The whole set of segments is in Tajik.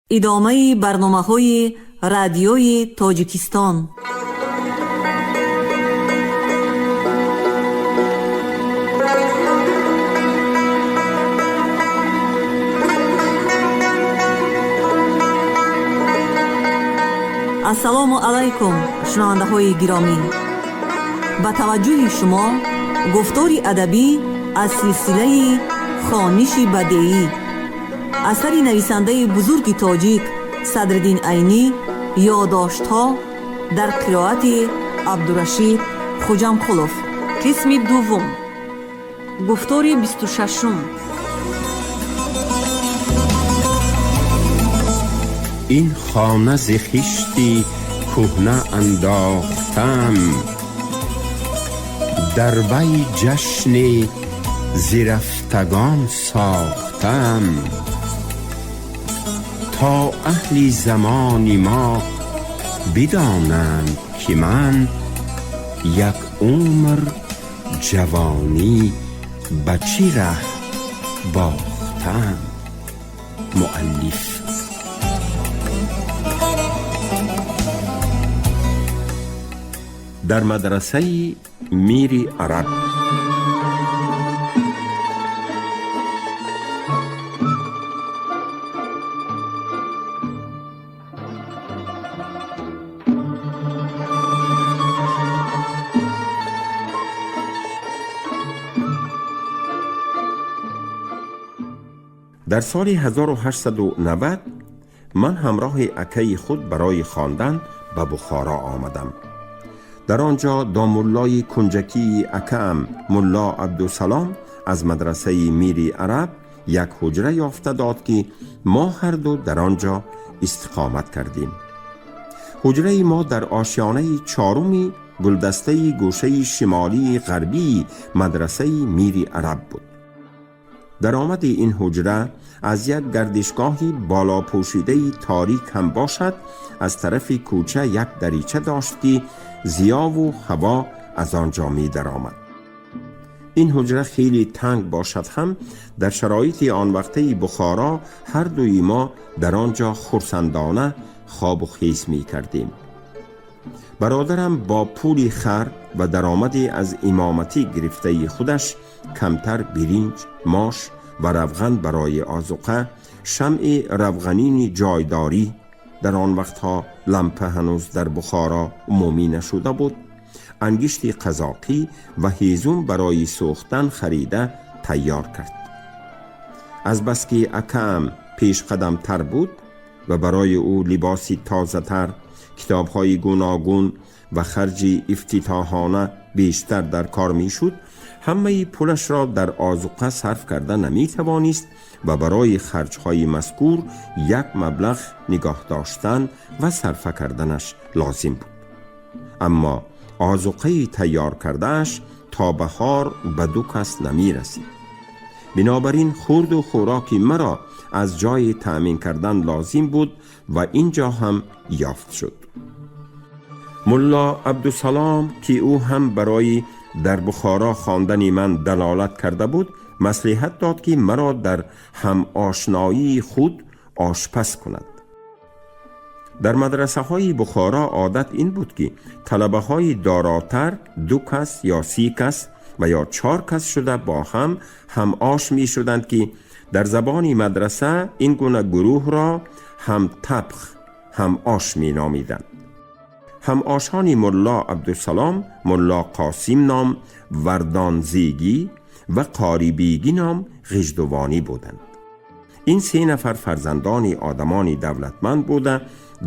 Идомаи барномаҳои Радиои Тоҷикистон. Ассалому алайкум, шунавандаҳои гиромӣ! Ба таваҷҷӯҳи шумо гуфтори адабӣ аз силсилаи «Хониши бадеӣ», асари нависандаи бузурги тоҷик Садриддин Айнӣ, «Ёдоштҳо» дар қироати Абдурашид Хуҷамқулов. Қисми дуввум, гуфтори 26-ум. Ин хона зи хишти кӯҳна андохтам, дар вай ҷашни зи рафтагон сохтам, то аҳли замони мо бидонанд, ки ман як умр ҷавонӣ ба чӣ раҳ бохтам. Муаллиф. Дар мадрасаи Мири Араб. Дар соли 1890 ман ҳамроҳи акаи худ барои хондан ба Бухоро омадам. Дар он ҷо домуллои кунҷакии акаам Мулло Абдусалом аз мадрасаи Мири Араб як ҳуҷра ёфта дод, ки мо ҳарду дар он ҷо истиқомат кардем. Ҳуҷраи мо дар ошёнаи чоруми гулдастаи гӯшаи шимолии ғарбии мадрасаи Мири Араб буд. Даромади ин ҳуҷра аз як гардишгоҳи болопӯшидаи торик ҳам бошад, аз тарафи кӯча як дарича дошт, ки зиёву ҳаво аз он ҷо медаромад. Ин ҳуҷра хеле танг бошад ҳам, дар шароити он вақтаи Бухоро ҳар дуи мо дар он ҷо хурсандона хобу хез мекардем. Бародарам бо пули хар ва даромаде аз имоматӣ гирифтаи худаш камтар биринҷ, мош ва равған барои озуқа, шамъи равғанини ҷойдорӣ, дар он вақтҳо лампа ҳанӯз дар Бухоро умумӣ нашуда буд, ангишти қазоқӣ ва ҳезум барои сӯхтан харида тайёр кард. Азбаски акаам пешқадамтар буд ва барои ӯ либоси тозатар, китобҳои гуногун ва харҷи ифтитоҳона бештар дар кор мешуд, ҳамаи пулашро дар озуқа сарф карда наметавонист ва барои харҷҳои мазкур як маблағ нигоҳ доштан ва сарфа карданаш лозим буд. Аммо озуқаи тайёр кардааш то баҳор ба ду кас намерасид. Бинобар ин хӯрду хӯроки маро аз ҷои таъмин кардан лозим буд ва ин ҷо ҳам ёфт шуд. Мулло Абдусалом, ки ӯ ҳам барои дар Бухоро хондани ман далолат карда буд, маслиҳат дод, ки маро дар ҳамошноии худ ошпаз кунад. Дар мадрасаҳои Бухоро одат ин буд, ки талабаҳои доротар ду кас ё 30 кас ва ё чор кас шуда бо ҳам ҳамош мешуданд, ки дар забони мадраса ин гуна гурӯҳро ҳам табх, ҳам ош меномиданд. Ҳамошони Мулло Абдусалом Мулло Қосим ном Вардонзегӣ ва Қорибегӣ ном Ғиждувонӣ буданд. Ин се нафар фарзандони одамони давлатманд буда,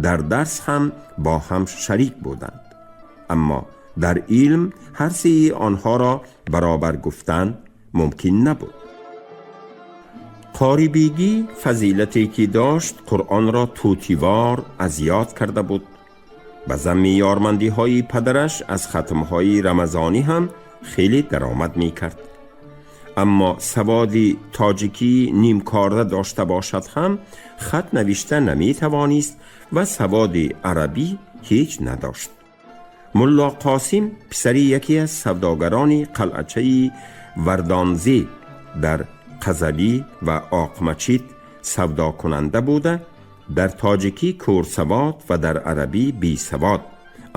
дар дарс ҳам бо ҳам шарик буданд, аммо дар илм ҳар сеи онҳоро баробар гуфтан мумкин набуд. Қорибегӣ фазилате ки дошт, Қуръонро тӯтивор аз ёд карда буд. Ба замми ёрмандиҳои падараш аз хатмҳои рамазонӣ ҳам хеле даромад мекард, аммо саводи тоҷикӣ нимкорда дошта бошад ҳам, хат навишта наметавонист ва саводи арабӣ ҳеҷ надошт. Мулло Қосим писари яке аз савдогарони қалъачаи Вардонзӣ дар Қазалӣ ва Оқмачид савдокунанда буда. дар тоҷикӣ курсавод ва дар арабӣ бесавод,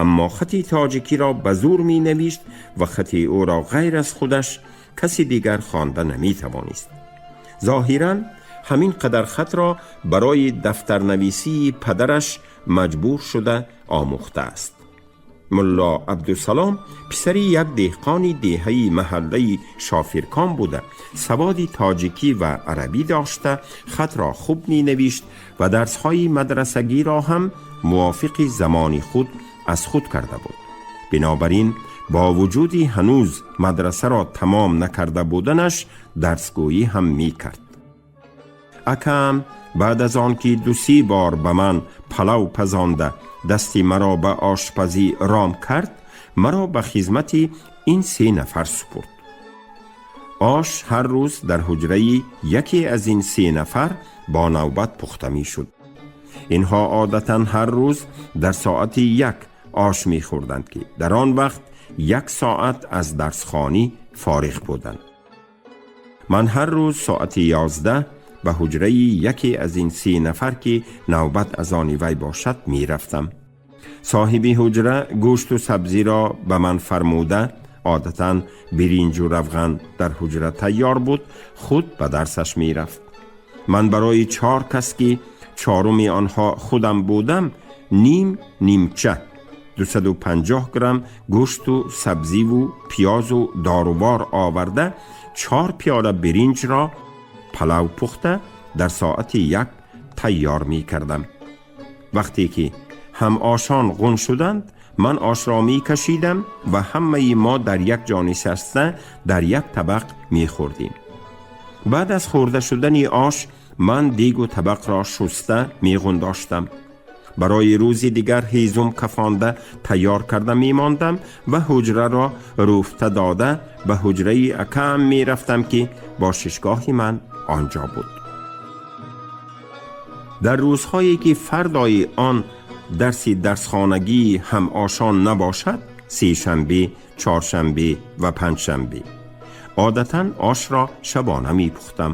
аммо хати тоҷикиро ба зӯр менавишт ва хати ӯро ғайр аз худаш каси дигар хонда наметавонист. Зоҳиран ҳамин қадар хатро барои дафтарнависии падараш маҷбур шуда омӯхтааст. Мулло Абдусалом писари як деҳқони деҳаи маҳаллаи Шофиркон буда, саводи тоҷикӣ ва арабӣ дошта, хатро хуб менавишт ва дарсҳои мадрасагиро ҳам мувофиқи замони худ аз худ карда буд. Бинобар ин бо вуҷуди ҳанӯз мадрасаро тамом накарда буданаш дарсгӯӣ ҳам мекард. Акам баъд аз он ки ду-се бор ба ман палав пазонда дасти маро ба ошпазӣ ром кард, маро ба хизмати ин се нафар супурд. Ош ҳар рӯз дар ҳуҷраи яке аз ин се нафар бо навбат пухта мешуд. Инҳо одатан ҳар рӯз дар соати 1 ош мехӯрданд, ки дар он вақт 1 соат аз дарсхонӣ фориғ буданд. Ман ҳар рӯз соати 11 ба ҳуҷраи яке аз ин се нафар, ки навбат аз они вай бошад, мерафтам. Соҳиби ҳуҷра гӯшту сабзиро ба ман фармуда, одатан биринҷу равған дар ҳуҷра тайёр буд, худ ба дарсаш мерафт. Ман барои 4 кас, ки чоруми онҳо худам будам, ним нимча 250 грамм гӯшту сабзиву пиёзу дорувор оварда, 4 пиёла биринҷро палав пухта дар соати 1 тайёр мекардам. Вақте ки ҳам ошон ғун шуданд, ман ошро мекашидам ва ҳамаи мо дар як ҷо нишаста дар як табақ мехӯрдем. Баъд аз хӯрда шудани ош ман дегу табақро шуста меғундоштам. Барои рӯзи дигар ҳезум кафонда тайёр карда мемондам ва ҳуҷраро рӯфта дода ба ҳуҷраи акаам мерафтам, ки бошишгоҳи ман онҷо буд. Дар рӯзҳое ки фардои он дарси дарсхонагии ҳамошон набошад, сешанбе, чоршанбе ва панҷшанбе, одатан ошро шабона мепухтам,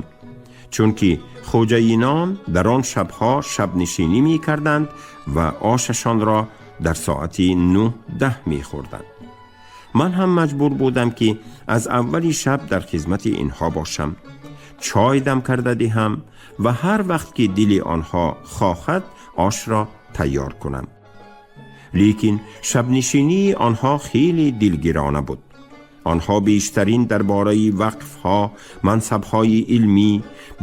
чунки хоҷаинон дар он шабҳо шабнишинӣ мекарданд ва ошашонро дар соати 9-10 мехӯрданд. Ман ҳам маҷбур будам, ки аз аввали шаб дар хизмати инҳо бошам, чой дам карда диҳам ва ҳар вақт ки дили онҳо хоҳад ошро тайёр кунам. Лекин шабнишинии онҳо хеле дилгирона буд. Онҳо бештарин дар бораи вақфҳо, мансабҳои илмӣ,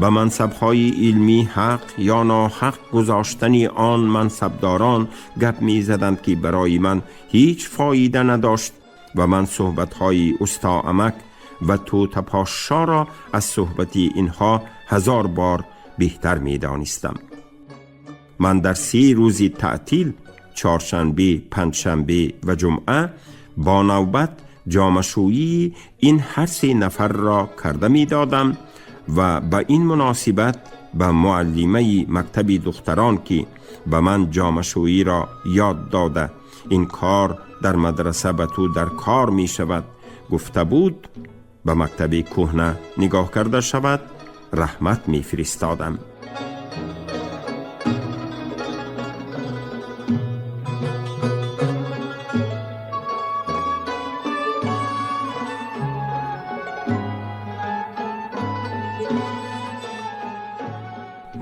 ба мансабҳои илмӣ ҳақ ё ноҳақ гузоштани он мансабдорон гап мезаданд, ки барои ман ҳеҷ фоида надошт ва ман суҳбатҳои устоамак ва тӯтапошшоро аз суҳбати инҳо 1000 бор беҳтар медонистам. Ман дар 3 рӯзи таътил, чоршанбе, панҷшанбе ва ҷумъа, бо навбат ҷомашӯии ин ҳар се нафарро карда медодам ва ба ин муносибат ба муаллимаи мактаби духтарон, ки ба ман ҷомашӯиро ёд дода, ин кор дар мадраса ба ту дар кор мешавад гуфта буд, ба мактаби кӯҳна нигоҳ карда шавад, раҳмат мефиристодам.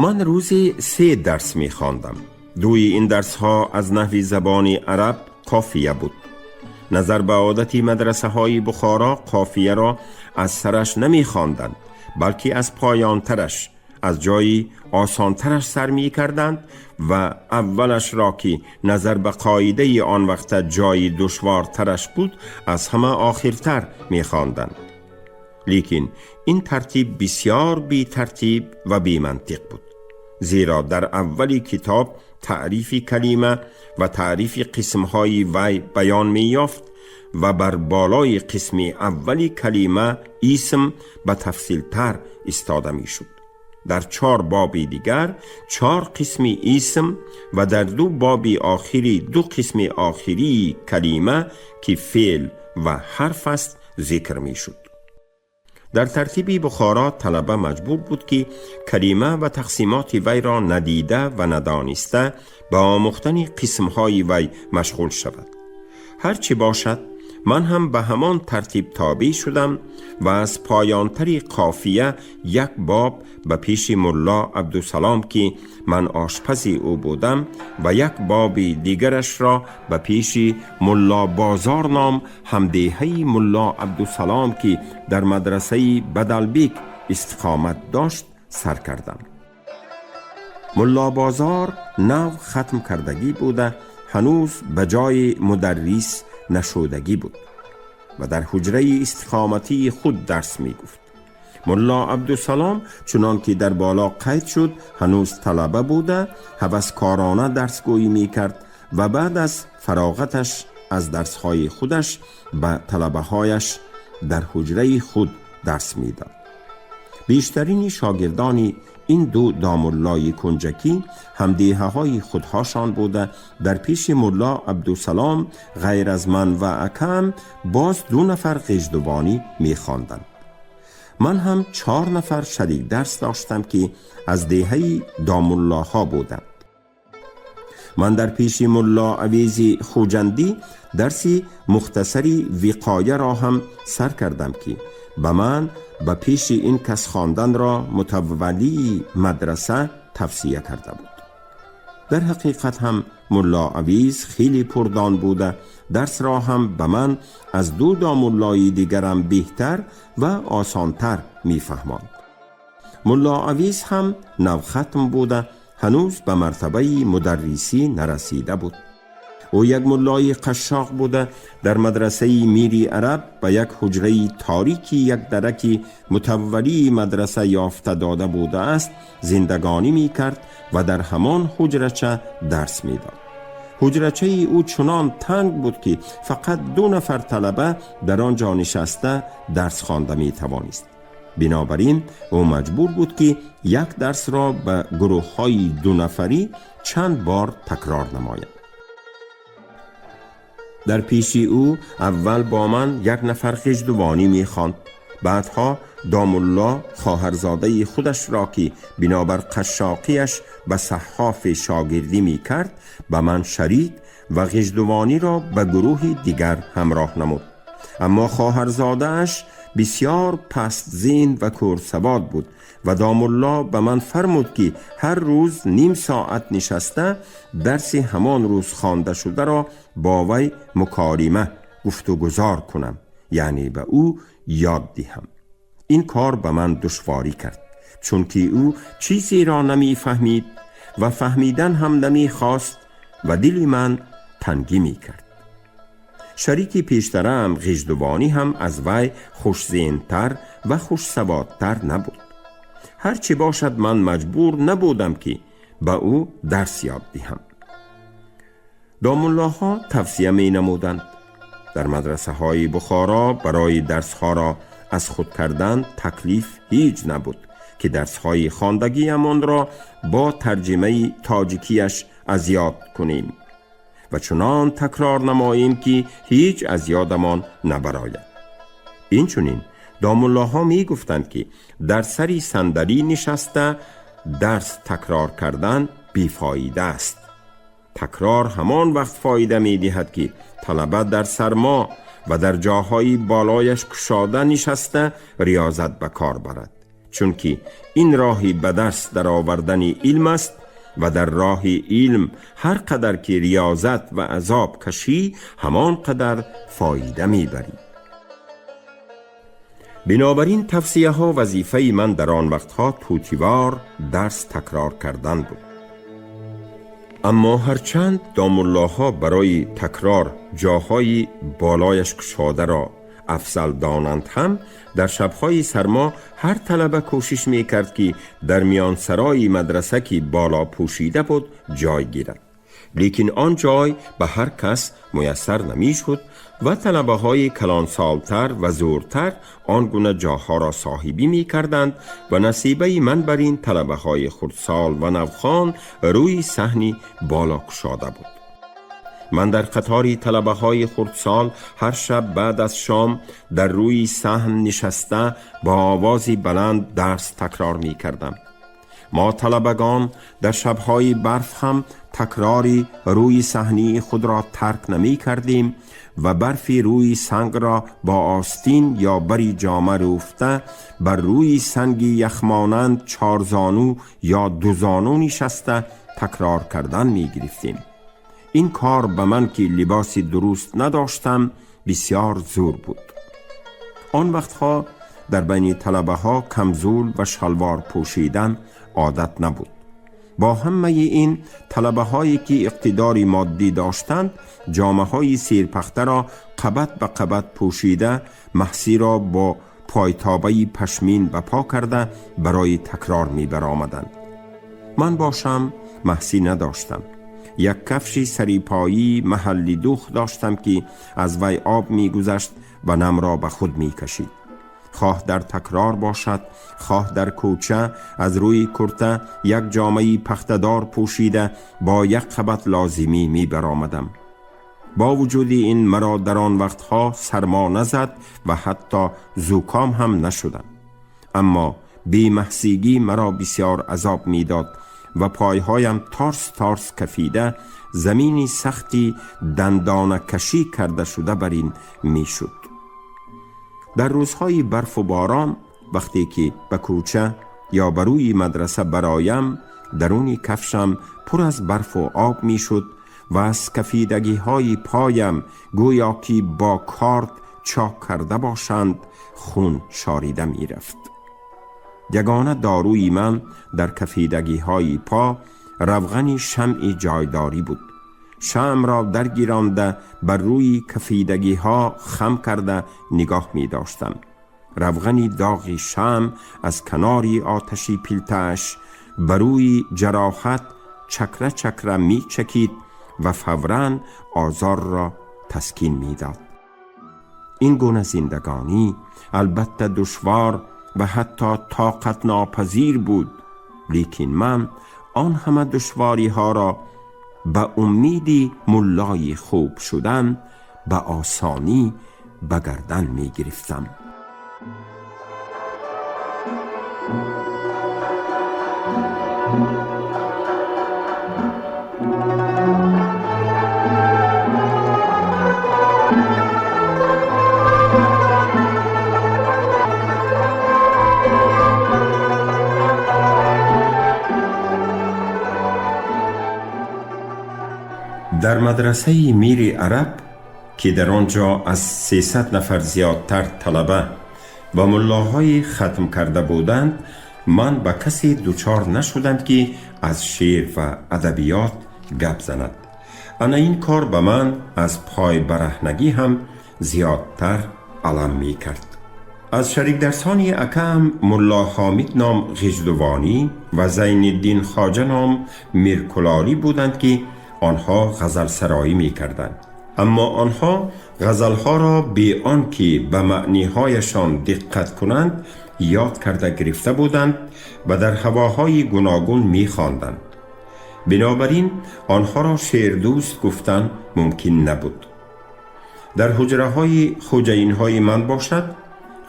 Ман рӯзе 3 дарс мехондам. Дуи ин дарсҳо аз наҳви забони араб қофия буд. Назар ба одати мадрасаҳои Бухоро қофияро аз сараш намехонданд, балки аз поёнтараш, аз ҷои осонтараш сар мекарданд ва аввалашро, ки назар ба қоидаи он вақта ҷои душвортараш буд, аз ҳама охиртар мехонданд. Лекин ин тартиб бисёр бетартиб ва бемантиқ буд, зеро дар аввали китоб таърифи калима ва таърифи қисмҳои вай баён меёфт ва бар болои қисми аввали калима исм ба тафсилтар истода мешуд. Дар 4 боби дигар 4 қисми исм ва дар 2 боби охири 2 қисми охирии калима, ки феъл ва ҳарф аст, зикр мешуд. дар тартиби Бухоро талаба маҷбур буд, ки калима ва тақсимоти вайро надида ва надониста ба омӯхтани қисмҳои вай машғул шавад. Ҳар чӣ бошад, ман ҳам ба ҳамон тартиб тобеъ шудам ва аз поёнтари қофия як боб ба пеши Мулло Абдусалом, ки ман ошпази ӯ будам, ва як боби дигарашро ба пеши Мулло Бозор ном ҳамдеҳаи Мулло Абдусалом, ки дар мадрасаи Бадалбек истиқомат дошт, сар кардам. Мулло Бозор нав хатм кардагӣ буда, ҳанӯз ба ҷои мударрис нашудагӣ буд ва дар ҳуҷраи истиқоматии худ дарс мегуфт. Мулло Абдусалом, чунон ки дар боло қайд шуд, ҳанӯз талаба буда, ҳаваскорона дарсгӯӣ мекард ва баъд аз фароғаташ аз дарсҳои худаш ба талабаҳояш дар ҳуҷраи худ дарс медод. Бештарини шогирдони ин ду домуллои кунҷакӣ ҳамдеҳаҳои худҳошон буда, дар пеши Мулло Абдусалом ғайр аз ман ва акам боз ду нафар ғиждувонӣ мехонданд. Ман ҳам чор нафар шарик дарс доштам, ки аз деҳаи домуллоҳо буданд. Ман дар пеши Мулло Авези Хуҷандӣ дарси мухтасари виқояро ҳам сар кардам, ки ба ман ба пеши ин кас хонданро мутаввалии мадраса тавсия карда буд. Дар ҳақиқат ҳам Мулло Авиз хеле пурдон буда, дарсро ҳам ба ман аз ду домуллои дигарам беҳтар ва осонтар мефаҳмонд. Мулло Авиз ҳам навхатм буда, ҳанӯз ба мартабаи мударрисӣ нарасида буд. Ӯ як муллои қашшоқ буда, дар мадрасаи Мири Араб ба як ҳуҷраи торики як дараки мутаввалии мадраса ёфта дода будааст зиндагонӣ мекард ва дар ҳамон ҳуҷрача дарс медод. Ҳуҷрачаи ӯ чунон танг буд, ки фақат ду нафар талаба дар он ҷо нишаста дарс хонда метавонист. Бинобар ин ӯ маҷбур буд, ки як дарсро ба гурӯҳҳои дунафарӣ чанд бор такрор намояд. Дар пеши ӯ аввал бо ман як нафар ғиждувонӣ мехонд. Баъдҳо домулло хоҳарзодаи худашро, ки бинобар қашшоқияш ба саҳҳофи шогирдӣ мекард, ба ман шарик ва ғиждувониро ба гурӯҳи дигар ҳамроҳ намуд. Аммо хоҳарзодааш бисёр пастзин ва курсавод буд ва домулло ба ман фармуд, ки ҳар рӯз ним соат нишаста дарси ҳамон рӯз хонда шударо бо вай муколима, гуфтугузор кунам, яъне ба ӯ ёд диҳам. Ин кор ба ман душворӣ кард, чунки ӯ чизеро намефаҳмид ва фаҳмидан ҳам намехост ва дили ман тангӣ мекард. Шарики пештараам ғиждувонӣ ҳам аз вай хушзеҳнтар ва хушсаводтар набуд. Ҳар чӣ бошад, ман маҷбур набудам, ки ба ӯ дарс ёд диҳам. Домуллоҳо тавсия менамуданд: дар мадрасаҳои Бухоро барои дарсҳоро аз худ кардан таклиф ҳеҷ набуд, ки дарсҳои хондагиамонро бо тарҷимаи тоҷикияш аз ёд кунем ва чунон такрор намоем, ки ҳеҷ аз ёдамон набарояд. Инчунин домуллоҳо мегуфтанд, ки дар сари сандалӣ нишаста дарс такрор кардан бефоида аст. Такрор ҳамон вақт фоида медиҳад, ки талаба дар сармо ва дар ҷоҳои болояш кушода нишаста риёзат ба кор барад, чунки ин роҳи ба дарс даровардани илм аст ва дар роҳи илм ҳар қадар ки риёзат ва азоб кашӣ, ҳамон қадар фоида мебарӣ. Бинобар ин тавсияҳо вазифаи ман дар он вақтҳо тӯтивор дарс такрор кардан буд. Аммо ҳарчанд домуллоҳо барои такрор ҷоҳои болояш кушодаро афзал донанд ҳам, дар шабҳои сармо ҳар талаба кӯшиш мекард, ки дар миёнсарои мадраса, ки боло пӯшида буд, ҷой гирад. Лекин он ҷой ба ҳар кас муяссар намешуд ва талабаҳои калонсолтар ва зӯртар он гуна ҷоҳоро соҳибӣ мекарданд ва насибаи ман бар ин талабаҳои хурдсол ва навхон рӯи саҳни боло кушода буд. من در قطاری طلبه های خردسال هر شب بعد از شام در روی صحن نشسته با آوازی بلند درس تکرار می کردم. ما طلبگان در شبهای برف هم تکراری روی صحنه خود را ترک نمی کردیم و برفی روی سنگ را با آستین یا بری جامه روفته بر روی سنگی یخمانند 4 زانو یا 2 زانو نشسته تکرار کردن می گرفتیم. این کار به من که لباسی درست نداشتم بسیار زور بود. آن وقتها در بین طلبه ها کمزول و شلوار پوشیدن عادت نبود. با همه این طلبه هایی که اقتدار مادی داشتند جامه های سیرپخته را قبط به قبط پوشیده، محسی را با پایتابه پشمین به پا کرده برای تکرار می برآمدند. من باشم محسی نداشتم. یک کفش سریپایی محلی دوخ داشتم که از وی آب می گذشت و نم را به خود می کشید. خواه در تکرار باشد، خواه در کوچه، از روی کرته یک جامعه پخته‌دار پوشیده با یک قبط لازمی می برآمدم. با وجود این مرا در آن وقتها سرما نزد و حتی زکام هم نشدم. اما بی‌محسیگی مرا بسیار عذاب میداد و پایهایم تارس تارس کفیده، زمینی سختی دندانه کشی کرده شده بر این میشد. در روزهای برف و باران وقتی که به کوچه یا بر روی مدرسه برایم، درون کفشم پر از برف و آب میشد و از کفیدگی های پایم گویا که با کارد چاک کرده باشند خون شاریده میرفت. یگانه داروی من در کفیدگی های پا روغن شمع جایداری بود. شمع را درگیرانده بر روی کفیدگی ها خم کرده نگاه می داشتم. روغن داغ شمع از کناری آتشی پیلتش بر روی جراحت چکره چکره می چکید و فوراً آزار را تسکین می داد. این گونه زندگانی البته دشوار و حتی طاقت ناپذیر بود، لیکن من آن همه دشواری ها را به امیدی ملای خوب شدن به آسانی به گردن می گرفتم. در مدرسه میر عرب که در آنجا از 300 نفر زیادتر طلبه و ملاهای ختم کرده بودند، من به کسی دچار نشدم که از شعر و ادبیات گپ زند. انا این کار به من از پای برهنگی هم زیادتر الم می کرد. از شریک درسانی اکم ملا حامد نام غجدوانی و زین الدین خواجه نام میرکلالی بودند که آنها غزل سرایی می کردند. اما آنها غزلها را بی آنکه به معنیهایشان دقت کنند یاد کرده گرفته بودند و در هواهای گوناگون می خواندند. بنابراین آنها را شعر دوست گفتن ممکن نبود. در حجره های خوجین های من باشد،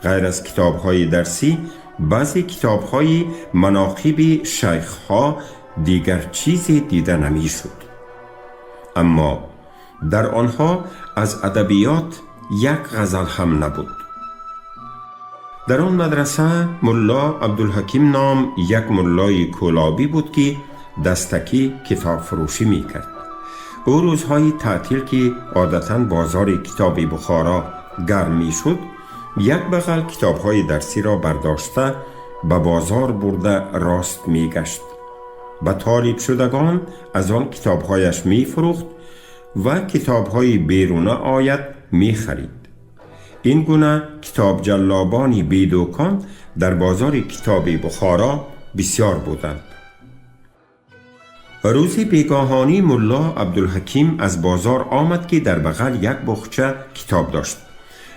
غیر از کتاب های درسی، بعضی کتاب های مناقب شیخ ها دیگر چیزی دیده نمی شد. اما در آنها از ادبیات یک غزل هم نبود. در آن مدرسه ملا عبدالحکیم نام یک ملای کولابی بود که دستکی کتاب فروشی می کرد. او روزهای تعطیل که عادتا بازار کتاب بخارا گرم می شد، یک بغل کتابهای درسی را برداشته به بازار برده راست می گشت. به طالب شدگان از آن کتابهایش می فروخت و کتابهای بیرونه آید می خرید. این گونه کتاب جلابانی بی دوکان در بازار کتاب بخارا بسیار بودند. روزی بیگاهانی ملا عبدالحکیم از بازار آمد که در بغل یک بخچه کتاب داشت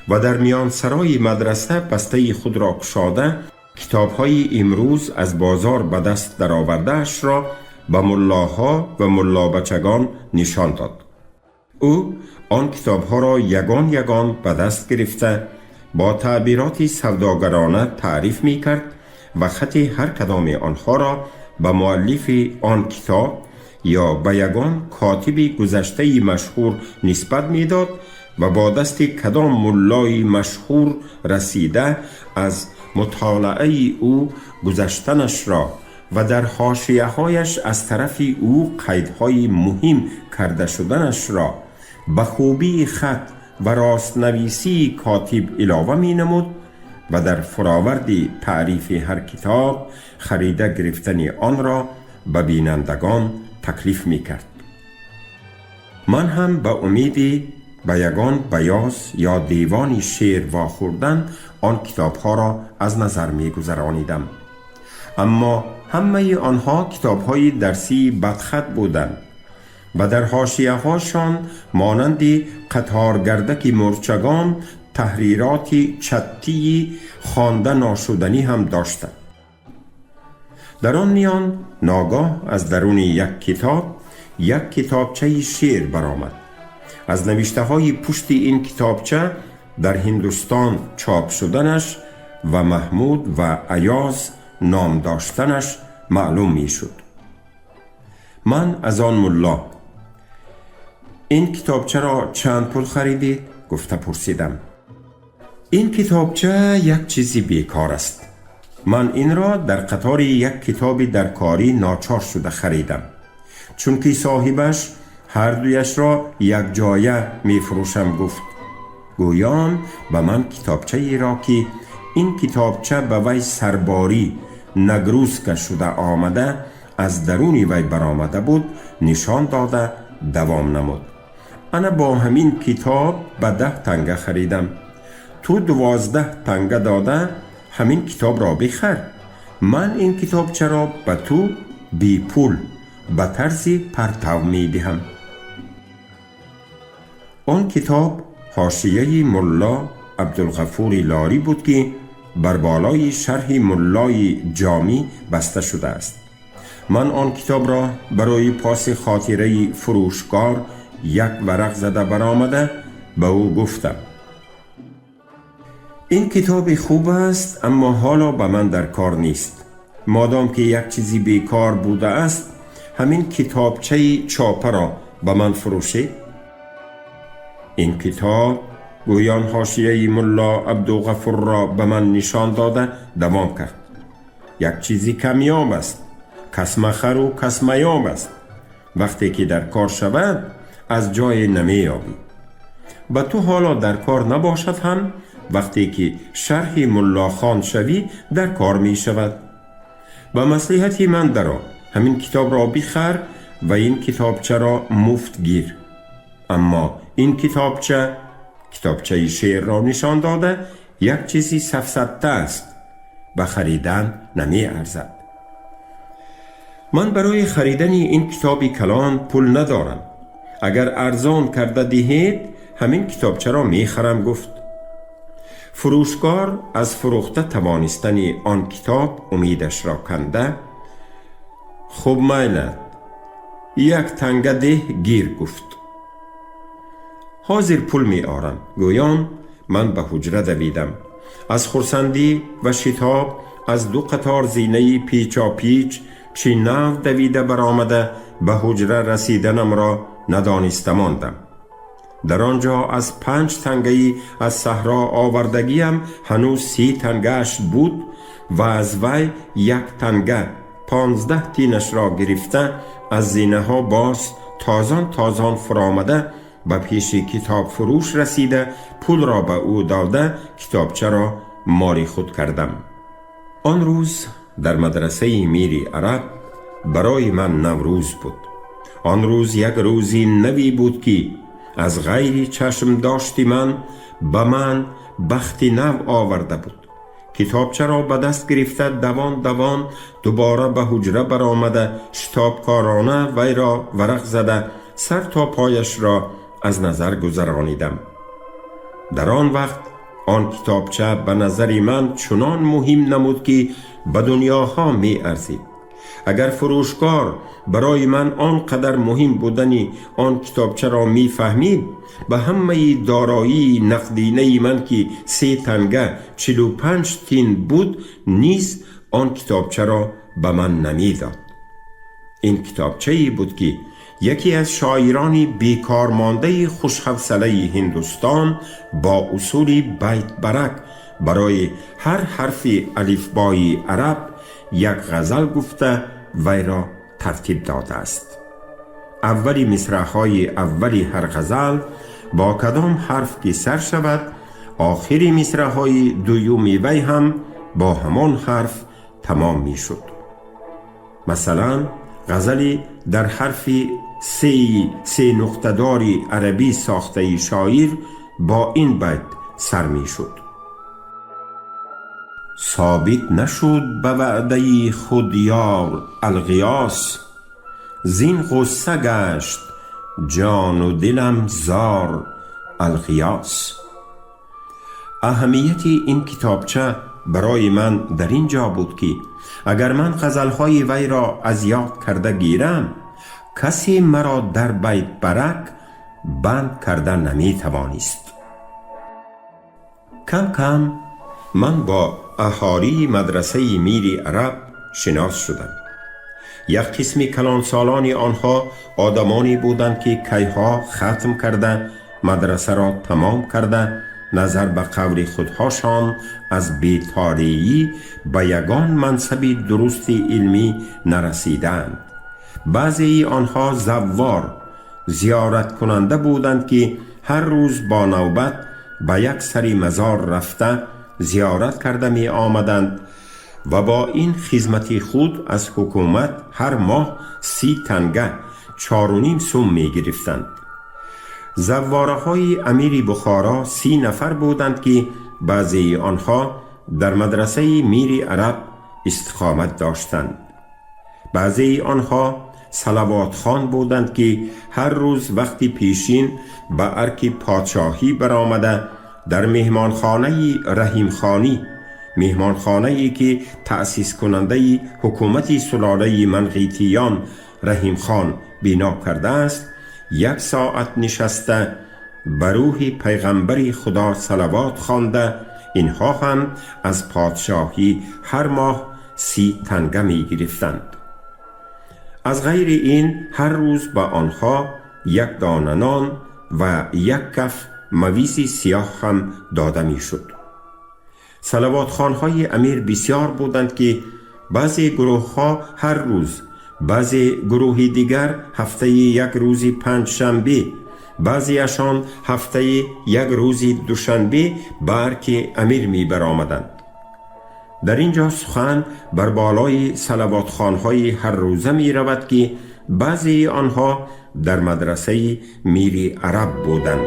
و در میان سرای مدرسه بسته خود را گشاده کتابهای امروز از بازار به دست درآورده‌اش را به ملاها و ملا بچگان نشان داد. Ӯ он китобҳоро ягон ягон ба даст гирифта, бо таъбироти савдогарона таъриф мекард ва хати ҳар кадоми онҳоро ба муаллифи он китоб ё ба ягон котиби гузаштаи машҳур нисбат медод ва бо дасти кадом муллои машҳур расида, аз мутолиаи ӯ гузаштанашро ва дар ҳошияҳояш аз тарафи ӯ қайдҳои муҳим карда шуданашро ба хубии хат ва ростнависии котиб илова менамуд ва дар фуроварди таърифи ҳар китоб харида гирифтани онро ба бинандагон таклиф мекард. Ман ҳам ба умеди ба ягон баёз ё девони шеър вохӯрдан он китобҳоро аз назар мегузаронидам. Аммо ҳамаи онҳо китобҳои дарсии бадхат буданд ва дар ҳошияҳошон монанди қаторгардаки мӯрчагон таҳрироти чаттии хонда ношуданӣ ҳам доштанд. Дар он миён ногоҳ аз даруни як китоб як китобчаи шеър баромад. Аз навиштаҳои пушти ин китобча дар Ҳиндустон чоп шуданаш ва Маҳмуд ва Аёз ном доштанаш маълум мешуд. Ман аз он мулло: «Ин китобчаро чанд пул харидед?» гуфта пурсидам. «Ин китобча як чизи бекор аст. Ман инро дар қатори як китоби даркорӣ ночор шуда харидам, чунки соҳибаш ҳардуяшро якҷоя мефурӯшам гуфт», гӯён ба ман китобчаеро, ки ин китобча ба вай сарборӣ нагрузка шуда омада, аз даруни вай баромада буд, нишон дода давом намуд: «Ана бо ҳамин китоб ба 10 танга харидам. Ту 12 танга дода ҳамин китобро бихар. Ман ин китобчаро ба ту бепул ба тарзи партав медиҳам». Он китоб ҳошияи мулло Абдулғафури Лорӣ буд, ки бар болои шарҳи Муллои Ҷомӣ баста шудааст. Ман он китобро барои поси хотираи фурӯшгор як варақ зада баромада ба ӯ гуфтам: «Ин китоби хуб аст, аммо ҳоло ба ман дар кор нест. Модом ки як чизи бекор будааст, ҳамин китобчаи чопаро ба ман фурӯшед». «Ин китоб», гӯён ҳошияи мулло Абдуғафурро ба ман нишон дода давом кард, «як чизи камёб аст, кас махару кас маёб аст. Вақте ки дар кор шавад, аз ҷое намеёбӣ. Ба ту ҳоло дар кор набошад ҳам, вақте ки шарҳи муллохон шавӣ, дар кор мешавад. Ба маслиҳати ман даро, ҳамин китобро бихар ва ин китобчаро муфт гир. Аммо ин китобча», китобчаи шеърро нишон дода, «як чизи сафсатта аст, ба харидан намеарзад». «Ман барои харидани ин китоби калон пул надорам. Агар арзон карда диҳед, ҳамин китобчаро мехарам», гуфт. Фурӯшгор аз фурӯхта тавонистани он китоб умедашро канда: «Хуб, майлат, як танга деҳ, гир», гуфт. «Ҳозир пул меорам», гӯён ман ба ҳуҷра давидам. Аз хурсандӣ ва шитоб аз ду қатор зинаи печопеч чӣ нав давида баромада ба ҳуҷра расиданамро надониста мондам. Дар он ҷо аз 5 тангаи аз саҳро овардагиам ҳанӯз 30 тангааш буд ва аз вай як танга 15 тинашро гирифта, аз зинаҳо боз тозон тозон фуромада, ба пеши китобфурӯш расида, пулро ба ӯ дода, китобчаро моли худ кардам. Он рӯз дар мадрасаи Мири Араб барои ман Наврӯз буд. Он рӯз як рӯзи навӣ буд, ки аз ғайри чашмдошти ман ба ман бахти нав оварда буд. Китобчаро ба даст гирифта, давон давон дубора ба ҳуҷра баромада, шитобкорона вайро варақ зада, сар то пояшро аз назар гузаронидам. Дар он вақт он китобча ба назари ман чунон муҳим намуд, ки ба дунёҳо меарзид. Агар фурӯшкор барои ман он қадар муҳим будани он китобчаро мефаҳмид, ба ҳамаи дороии нақдинаи ман, ки 3 танга 45 тин буд, низ он китобчаро ба ман намедод. Ин китобчае буд, ки яке аз шоирони бекормондаи хушҳавсалаи Ҳиндустон бо усули байтбарак барои ҳар ҳарфи алифбои араб як ғазал гуфта вайро тартиб додааст. Аввали мисраъҳои аввали ҳар ғазал бо кадом ҳарф ки сар шавад, охири мисраъҳои дуюми вай ҳам бо ҳамон ҳарф тамом мешуд. Масалан, ғазали дар ҳарфи сеи се нуқтадори арабӣ сохтаи шоир бо ин байт сар мешуд: собит нашуд ба ваъдаи худ ёр алғиёс, зин ғусса гашт ҷону дилам зор алғиёс. Аҳамияти ин китобча барои ман дар ин ҷо буд, ки агар ман ғазалҳои вайро аз ёд карда гирам, касе маро дар байтбарак банд карда наметавонист. Кам кам ман бо аҳолии мадрасаи Мири Араб шинос шудам. Як қисми калонсолони онҳо одамоне буданд, ки кайҳо хатм карда, мадрасаро тамом карда, назар ба қавли худҳошон аз бетолеӣ ба ягон мансаби дурусти илмӣ нарасидаанд. Баъзеи онҳо заввор, зиёраткунанда буданд, ки ҳар рӯз бо навбат ба як сари мазор рафта зиёрат карда меомаданд ва бо ин хизмати худ аз ҳукумат ҳар моҳ 30 танга, 4.5 сум мегирифтанд. Заввораҳои амири Бухоро 30 нафар буданд, ки баъзеи онҳо дар мадрасаи Мири Араб истиқомат доштанд. Баъзеи онҳо салавотхон буданд, ки ҳар рӯз вақти пешин ба арки подшоҳӣ баромада, дар меҳмонхонаи Раҳимхонӣ, меҳмонхонае ки таъсискунандаи ҳукумати сулолаи манғитиён Раҳимхон бино кардааст, як соат нишаста ба рӯҳи пайғамбари Худо салавот хонда, инҳо ҳам аз подшоҳӣ ҳар моҳ 30 танга мегирифтанд. Аз ғайри ин ҳар рӯз ба онҳо як дона нон ва як каф мавизи сиёҳ ҳам дода мешуд. Салавотхонҳои амир бисёр буданд, ки баъзе гурӯҳҳо ҳар рӯз, баъзе гурӯҳи дигар ҳафтаи як рӯзи панҷшанбе, баъзеашон ҳафтаи як рӯзи душанбе ба арки амир мебаромаданд. Дар ин ҷо сухан бар болои салавотхонҳои ҳаррӯза меравад, ки баъзеи онҳо дар мадрасаи Мири Араб буданд.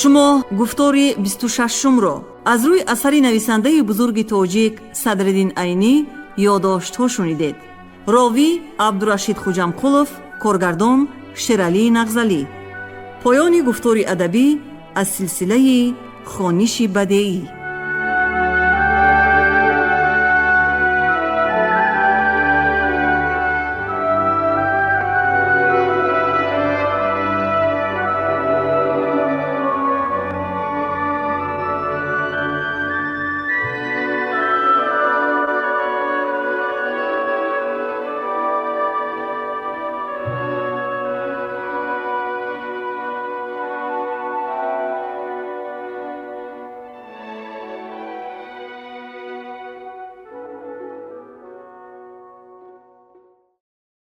Шумо гуфтори 26-умро аз рӯи асари нависандаи бузурги тоҷик Садриддин Айнӣ ёдоштҳо шунидед. Ровӣ Абдурашид Хуҷамқулов, коргардон Шералӣ Нағзалӣ. Поёни гуфтори адабӣ аз силсилаи хониши бадеӣ.